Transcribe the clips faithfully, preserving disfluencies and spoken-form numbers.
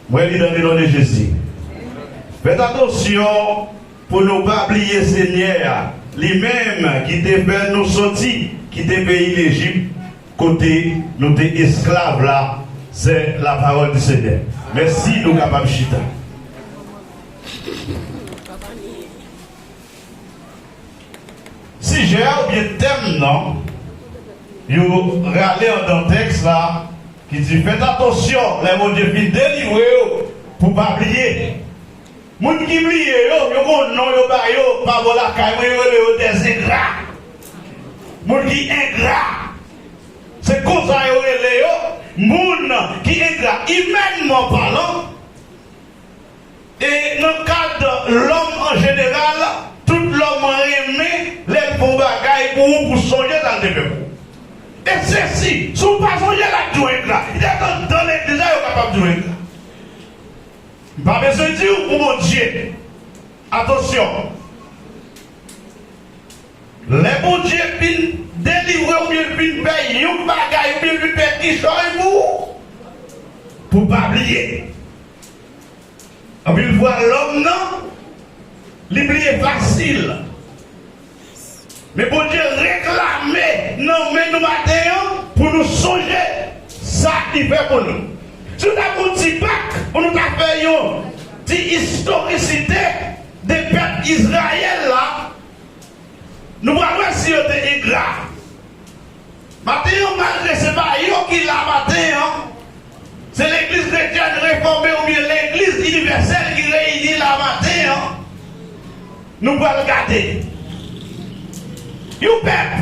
Mwen li nan non de Jezi. Fèt atansyon pou nou pa bliye Senyè a, li menm ki te fè nou soti kite peyi Lejip, kote nou te esklav la. Se la parole du Seigneur. Mèsi, nou kapab chita. Sijè oubyen tèm nan, yo rale anndan tèks la, ki di, fèt atansyon lè Bondye fin delivre yo pou pa bliye. Moun ki bliye yo, yo gon non yo ba yo pa bò lakay mwen, yo rele yo des ingrats. Moun ki engra, se konsa yo rele yo, moun ki engra, imènman palan. E nan kad lòm an jeneral, tout lòm renmen lè l fè yon bagay pou ou, pou sonje sa l te fè pou ou. E se si, si w pa sonje l ap di w engra. Li te anndan legliz la, yo kapab di w engra. M pa bezwen di w pou Bondye. Atansyon. Lè Bondye fin delivre w oubyen l fin fè yon bagay oubyen l fin fè kichòy pou ou, pou pa bliye. Anpil fwa lòm nan, li bliye fasil. Men Bondye reklame nan men nou maten an pou nou sonje sa li fè pou nou. Si w ta gon ti bak pou nou ta fè yon ti istorisite de pèp Izrayèl la, nou pral wè si yo te engra. Maten an, malgre se pa yo ki la maten an, se legliz kretyèn refòme oubyen legliz inivèsèl ki reyini la maten an, nou pral gade. Yon pèp,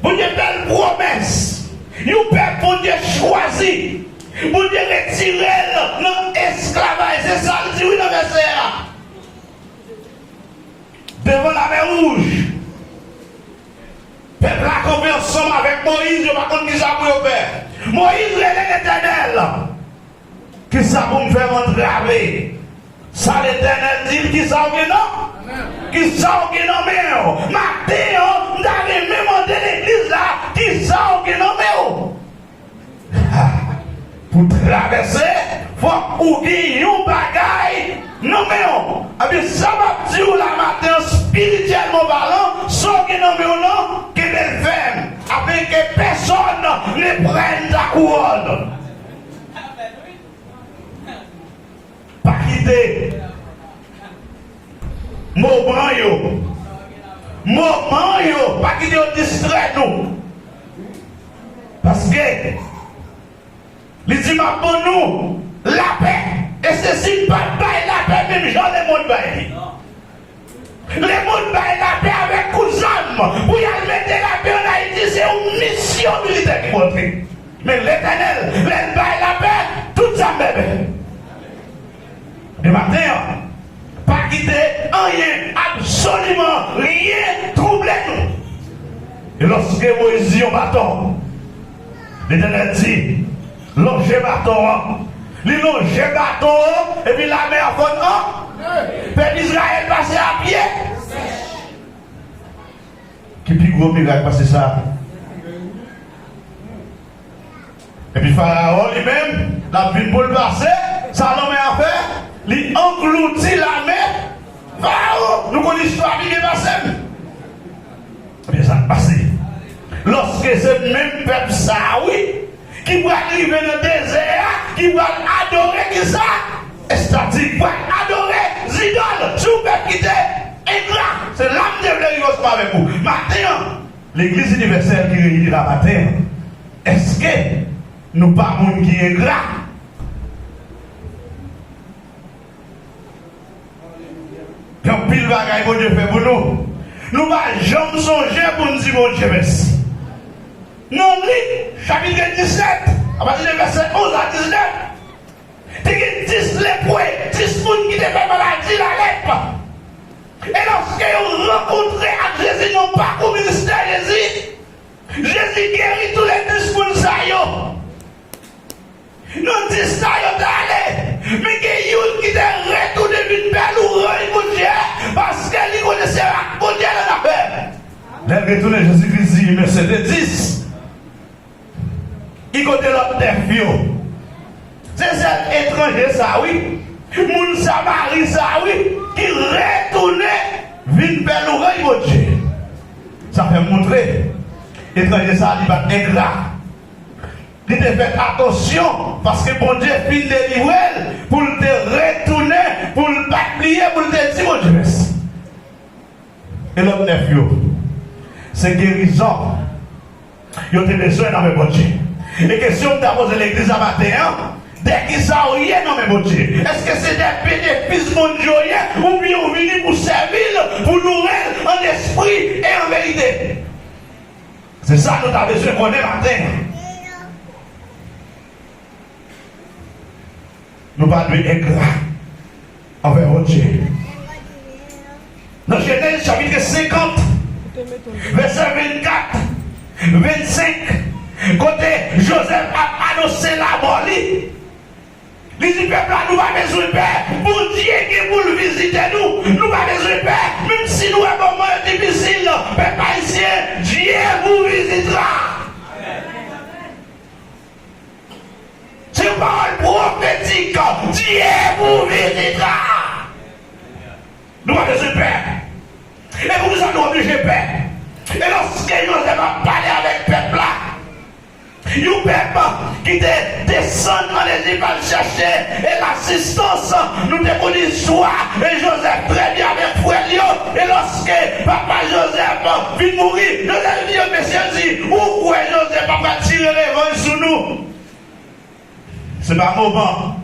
Bondye fè l pwomès. Yon pèp Bondye chwazi. Bondye retire l nan esklavaj. Se sa l di wi nan vèsè a. Devan Lamè Wouj, pèp la kanpe ansanm avèk Moyiz, yo pa konn kisa pou yo fè. Moyiz rele Letènèl. Kisa pou m fè m antrave sa Letènèl di m? Kisa w gen nan? Kisa w gen nan men w? Maten an, m ta renmen mande legliz la, kisa w gen nan men w? Pou travèse, fòk ou gen yon bagay nan men w. Ebyen, sa m ap di w la maten an, espirityèlman palan, sa w gen nan men w lan, kenbe l fèm, afin que personne ne prenne ta couronne. Pa kite moman yo, moman yo, pa kite yo distrè nou. Paske li di, m ap ban nou lapè. E se si n pa t bay lapè menm jan lemonn bay li. Lemonn bay lapè avèk kout zam pou y al mete lapè ann Ayiti, se yon misyon militè ki pote. Men Letènèl, lè l bay lapè, tout zam bèbè. Men maten an, pa kite anyen, absoliman ryen twouble nou. E lòske Moyiz di yon baton, Letènèl di, lonje baton an. Li lonje baton an, epi lamè a fann an. Pèp Izrayèl pase a pye. Ki pi gwo mirak pase sa? Epi Farawon li menm, l ap vin pou l pase, sa lanmè a fè, li anglouti lame Farawon. Nou konn istwa byen pase m. Ebyen, sa k pase? Lòske se menm pèp sa a, wi, ki pral rive nan dezè a, ki pral adore kisa? Estati, pral adore zidòl. Se yon pèp ki te engra. Se la m te vle rive ansanm avèk ou. Maten an, legliz inivèsèl ki reyini la maten an, èske nou pa moun ki engra? Gen anpil bagay Bondye fè pou nou. Nou pa janm sonje pou n di Bondye mèsi. Nan Lik, chapit disèt, apati de vèsè onz a diznèf, te gen dis lepwe, dis moun ki te fè maladi lalèp. E lòske yo rankontre ak Jezi nan pakou ministè Jezi, Jezi geri tou le dis moun sa yo. Nan dis sa yo t ale, men gen youn ki te retounen vin fè lwanj Bondye, paske li konnen se ak Bondye l annafè. Lè l retounen, Jezi Kris di, men se te dis. Ki kote lòt nèf yo? Se sèl etranje sa a, wi, moun Samari sa a, wi, ki retounen vin fè lwanj Bondye. Sa fè montre etranje sa a, li pa t engra. Li te fè atansyon, paske Bondye fin delivre l, pou l te retounen, pou l pa t bliye, pou l te di Bondye mèsi. E lòt nèf yo, se gerizon yo te bezwen nan men Bondye. E kesyon m ta poze legliz la maten an, de kisa w ye nan men Bondye? Èske se de benefis Bondye w ye, oubyen w vini pou sèvi l, pou loure l an espri e an verite? Se sa nou ta bezwen konnen maten an. Nou pa dwe engra anvè Bondye. Nan Jenèz chapit senkant, vèsè vennkat, vennsenk, kote Jozèf ap anonse lanmò li, li di pèp la, nou pa bezwen pè, Bondye gen pou l vizite nou, nou pa bezwen pè, menm si nou wè moman yo difisil, pèp ayisyen, Dieu vous visitera. Se yon pawòl pwofetik. Dieu vous visitera. Nou pa bezwen pè. E poukisa nou oblije pè? E lòske Jozèf ap pale avèk pèp la, yon pèp ki te desann ann Ejip al chèche e lasistans, nou te konn istwa e Jozèf trè byen avèk frè l yo. E lòske papa Jozèf vin mouri, Jozèf di yo, mesye, di, ou kwè Jozèf ap pral tire revanj sou nou? Se pa moman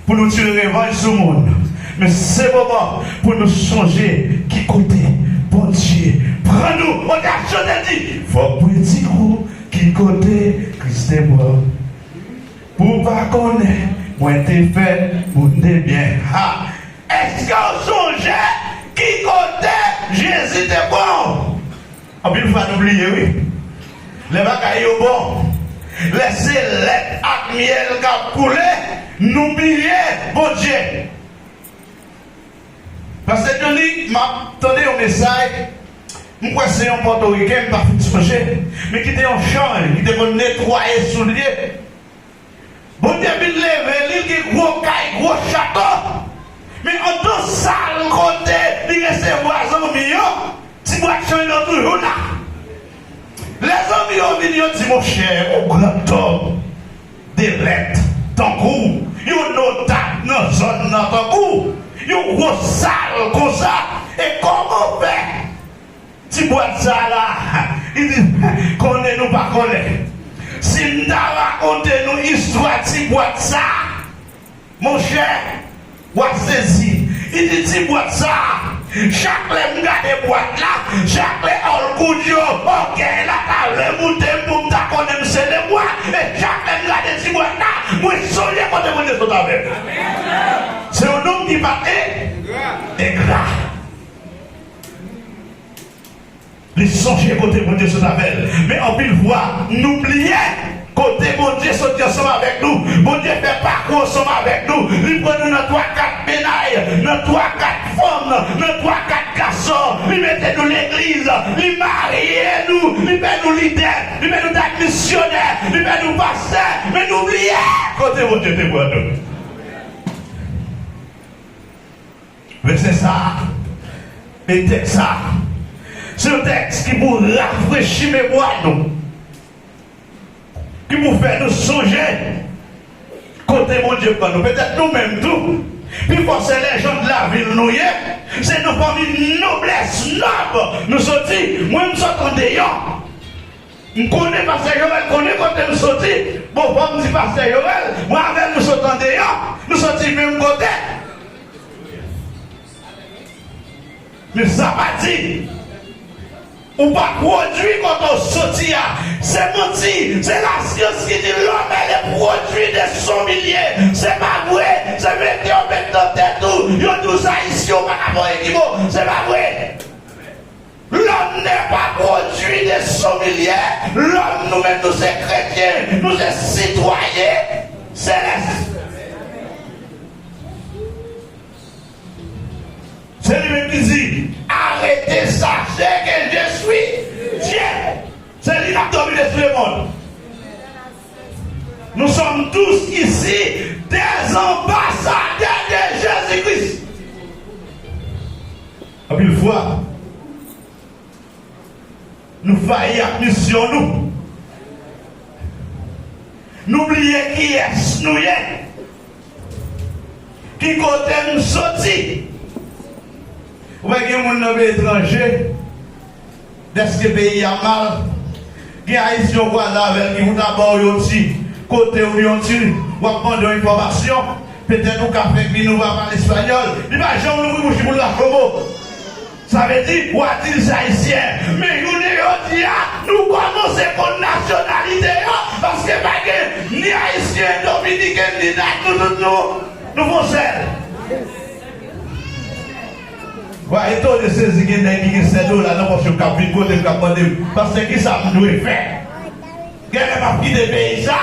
pou nou tire revanj sou moun, men se moman pou nou sonje ki kote Bondye pran nou. Odyasyon te di, fòk mwen di ou ki kote Kris te pran. Pou w pa konnen, mwen te fèt pou n te byen. Ha! Èske w sonje ki kote Jezi te pran w? Anpil fwa nou bliye, wi. Lè bagay yo bon, lè se lèt ak myèl k ap koule, nou bliye Bondye. Pastè Johnny, m ap tande yon mesaj, m kwè se yon pòtoriken, m pa fin sonje, men ki te yon chan, ki te konn netwaye soulye. Bondye vin leve li, li gen gwo kay, gwo chato. Men antan sal kote li resevwa zanmi yo, ti bwat chan yo toujou la. Lè zanmi yo vini, yo di, monchè, yon grandòm de lèt tankou w, yon notab nan zòn nan tankou w, yon gwo sal konsa, e kòman w fè? Ti bwat sa la, li di, konnen nou pa konnen. Si m ta rakonte nou istwa ti bwat sa, monchè, w ap sezi. Li di, ti bwat sa, chak lè m gade bwat la, chak lè All Good yo, ògèy la ta vle moute m pou m ta konnen m se lebwa. E chak lè m gade ti bwat la, mwen sonje kote Bondye sot avè m. Se yon nonm ki pa t engra. Li sonje kote Bondye sot avè l. Men anpil fwa, nou bliye kote Bondye soti ansanm avèk nou. Bondye fè pakou ansanm avèk nou. Li pran nou nan twa kat mennaj, nan twa kat fanm, nan twa kat gason. Li mete nou legliz, li marye nou, li fè nou lidè, li fè nou dat misyonè, li fè nou pastè. Men nou bliye kote Bondye te pran nou. Vèsè sa a, e tèks sa a, se yon tèks ki pou rafrechi memwa nou, ki pou fè nou sonje kote Bondye pran nou. Petèt nou menm tou, pifò se lèjann lavil nou ye, se nan fanmi noblès nòb nou soti. Mwen, m sot andeyò. M konnen pastè Jorèl konnen kote m soti. Bon, fò m di pastè Jorèl, mwen avè l nou sot andeyò, nou soti menm kote. Men sa pa di ou pa pwodui kote w soti a. Se manti. Se lasyans ki di l'homme est le produit de son milieu. Se pa vre. Se mete yo met nan tèt ou. Yo di w sa isi, ou pa ka voye ki mo. Se pa vre. L'homme n'est pas produit de son milieu. Lòm, nou menm, nou se kretyen, nou se sitwayen selès. Se li menm ki di, arrêtez, sachez que je suis Dieu. Se li k ap domine sou lemonn. Nous sommes tous ici des nou. Nou bliye kiyès nou ye. Ki kote m soti. Ou wè gen moun nan peyi etranje, dèske peyi a mal, gen Ayisyen w kwaze avè l ki pou ta ba w yon ti kote oubyen yon ti, w ap mande yon enfòmasyon. Petèt ou ka fèk vin, ou pa pale espanyòl. Li pa janm louvri bouch li pou l rache yon mo. Sa vle di, w a di l se ayisyen. Men jounen jodi a, nou kòmanse konn nasyonalite yo, paske pa gen ni ayisyen, dominiken, ni dat, nou tout nou, nou fon sèl. W a etone sezi, gen nèg ki gen sèt dola nan pòch yo k ap vin kote m, k ap mande m, "Pastè, kisa m dwe fè?" Genlè m ap kite peyi sa.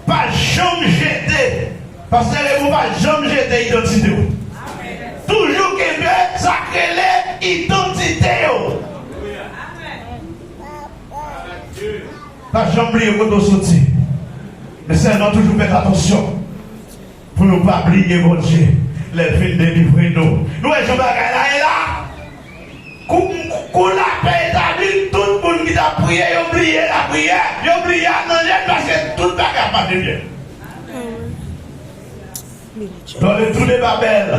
Pa janm jete, pastè Raymond, pa janm jete idantite w. Toujou kenbe sa k rele idantite w. Pa janm bliye kote w soti. Men sèlman toujou fè atansyon pou nou pa bliye Bondye lè l fin delivre nou. Nou wè jan bagay la ye la? Kou, kou lapè etabli, tout moun ki t ap priye, yo bliye lapriyè, yo bliye al nan jèn, paske tout bagay ap mache byen. Dans le trou de Babel,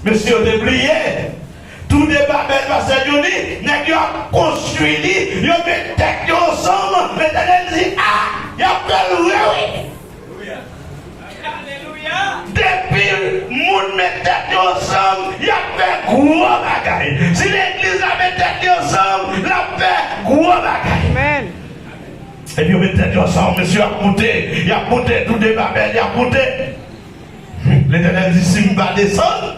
mesye yo te bliye. Trou de Babel, pastè Johnny, nèg yo ap konstwi li, yo met tèt yo ansanm, Letènèl di, "A, y ap fè l vre, wi." Depi moun met tèt yo ansanm, y ap fè gwo bagay. Si legliz la met tèt li ansanm, l ap fè gwo bagay. Amèn. Epi yo met tèt yo ansanm, mesye ap moute, y ap moute, trou de Babel, y ap moute. Letènèl di, "Si m pa desann,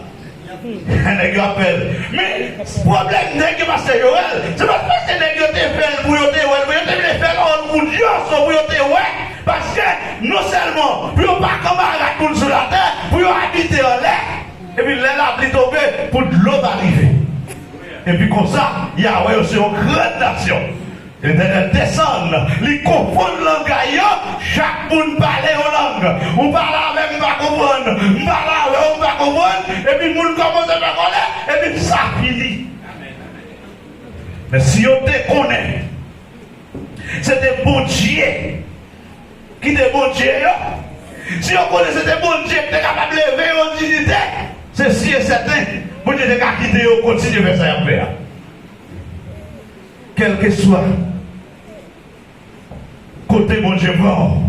nèg yo ap fè l." Men, pwoblèm nèg yo, pastè Joel, se pa paske nèg yo te fè l pou yo te wè l, men yo te vle fè l an grandyòz pou yo te wè. Paske, non sèlman, pou yo pa kanmarad moun sou latè, pou yo abite anlè. Epi lè lapli tonbe, pou dlo pa rive. Epi konsa, y a wè yo se yon gran nasyon. Letènèl desann, li konfonn langay yo, chak moun pale yon lang. Ou pale avè m, m pa konprann. M pale avè w, m pa konprann. Epi moun kòmanse fè kòlè, epi sa fini. Men si yo te konnen se te Bondye ki te Bondye yo, si yo konnen se te Bondye ki te kapab leve yo an diyite, se si e sèten, Bondye te ka kite yo kontinye fè sa y ap fè a. Kèlkeswa kote Bondye pran w,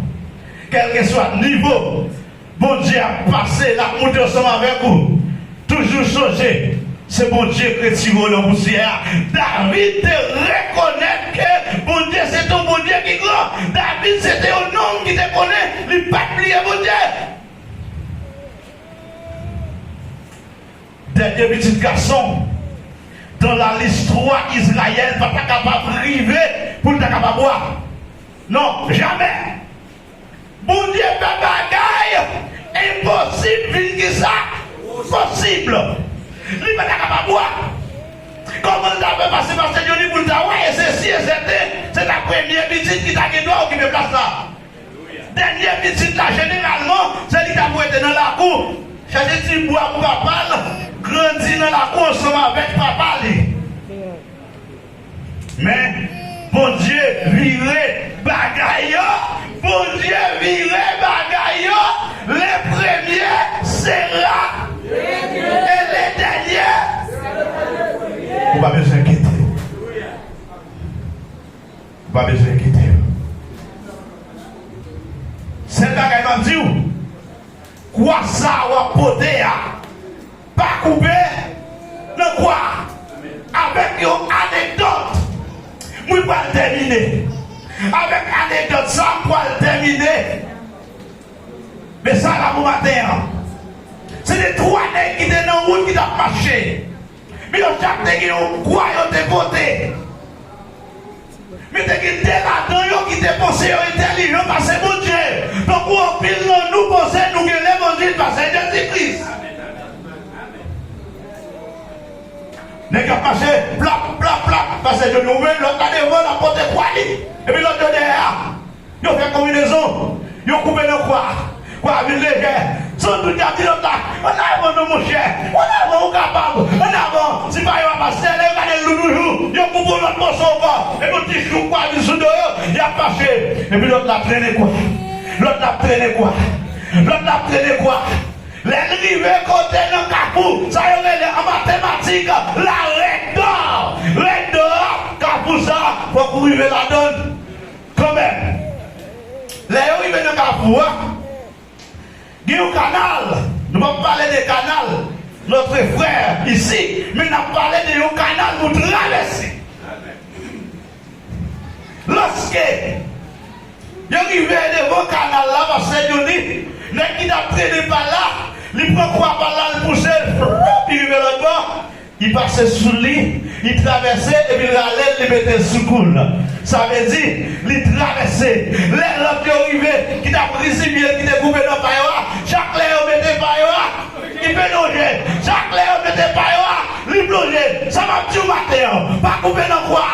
kèlkeswa nivo Bondye ap pase, l ap moute ansanm avèk ou, toujou sonje, se Bondye k retire w nan pousyè a. David te rekonèt ke Bondye se te yon Bondye ki gran. David se te yon nonm ki te konnen li pa t bliye Bondye. Dènye pitit gason dans la listwa Izrayèl pa ta kapab rive pou l ta kapab wa. Non, jamè. Bondye fè bagay enposib vin kisa? Posib. Li pa ta kapab wa. Kòman l ta fè pase pastè Johnny pou l ta wa? E se si e sèten, se ta premye pitit ki ta gen dwa okipe plas la. Dènye pitit la, jeneralman, se li k ap rete nan lakou, chèche ti bwa pou papa l, grandi nan lakou ansanm avèk papa li. Men, Bondye vire bagay yo, Bondye vire bagay yo, le premye sera, e le dènye. Ou pa bezwen enkyete. Ou pa bezwen enkyete w. Sèl bagay m ap di w, kwa sa a w ap pote a, pa koupe nan kwa a. Avèk yon anekdòt, mwen pral tèmine. Avèk anekdòt sa a, m pral tèmine. Men sa la pou maten an. Se te twa nèg ki te nan wout ki t ap mache. Men yo chak te gen yon kwa yo te pote. Men te gen de ladan yo ki te panse yo entèlijan pase Bondye. Tankou anpil nan nou panse nou gen levanjil pase Jezi Kris. Nèg yo ap mache, plap, plap, plap, pase yo ouvri lòt la devan, l ap pote kwa li. Epi lòt yo dèyè a. Yo fè konbinezon, yo koupe nan kwa a. Kwa a vin lejè. San dout, y ap di lòt la, "Ann avan non, monchè, ann avan, ou kapab, ann avan." Ti pa yo a pastè, lè yo gade l lou toujou, yo koupe yon lòt mòso ankò, epi yon ti chouk kwa vin sou do yo, y ap mache. Epi lòt la ap trennen kwa. Lòt la ap trennen kwa. Lòt la ap trennen kwa. Lè l rive kote nan Kafou, sa yo rele an matematik la rèd dò. Rèd dò, Kafou sa, fòk ou rive ladan l kanmenm. Lè yo rive nan Kafou a, gen yon kanal. Nou p ap pale de kanal, notre frère ici, men n ap pale de yon kanal pou travèse. Lòske yo rive devan kanal la, pastè Johnny, nèg ki t ap trennen pal la, li pran kwa pal la, li pouse l, frap, li rive lòt bò, li pase sou li, li travèse, epi l rale l, li mete l sou kou l. Sa vle di, li travèse. Lè lòt yo rive, ki t ap rizibye l, ki te koupe nan pa yo a, chak lè yo mete pa yo a, li plonje. Chak lè yo mete pa yo a, li plonje. Sa m ap di w maten an, pa koupe nan kwa.